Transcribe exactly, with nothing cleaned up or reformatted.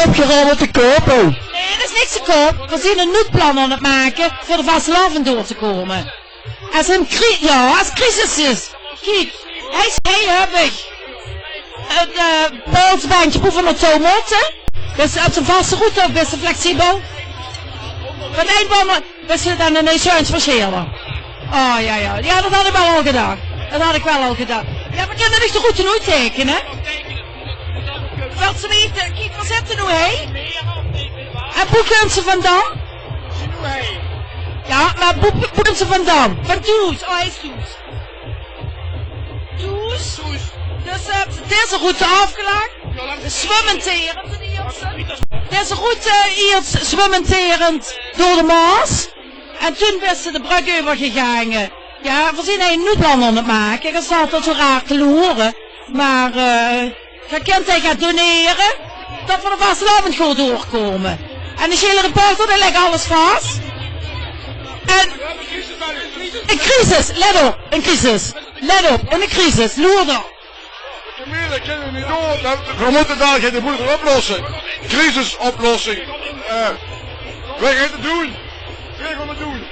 Opgeraold te koupe. Nae, d'r is niks te koup. Veer zien e noedplan aon 't make veur de vastelaovend door te koume. Es 'n cri-, jao, es crisis is. Kiek, hei is, hei höb iech 't, eh, polsbendje boe v'r nao touw mote. Bis te op de vaste route of bis te flexibel? Wat ein wonder, bis te daan 'nen insurance versjele? Oh, jao, jao. Jao, dat had iech wel al gedach. Dat had iech wel al gedach. Jao, veer kinne nog de route oetteikene. Wèlt geer weite, kiek, veer zitte noe hei. En boe kump ze vaandan? Jao, meh boe, boe kump ze vaandan? Vaan thoes. Oh, hei is thoes. Thoes. Dus, eh, dees route aofgelag. Zwummenterend, de ierste. Dees route iers zwummenterend door de Maos. En toen bis te de brögk euvergegaange. Jao, veer zien e noedplan aon 't make. Geer zaot dat zoe raar te loere. Meh, eh, geer kint 't gaon donere. Dat v'r de vastelaovend good doorkoume. En de gele reporter, dee lèk alles vas. En 'n crisis, let op, 'n crisis. Let op, 'n crisis. Loer dao. Veer mote dao de boel oplosse. Crisisoplossing. Eh, veer goon 't doen. Veer goon 't doen.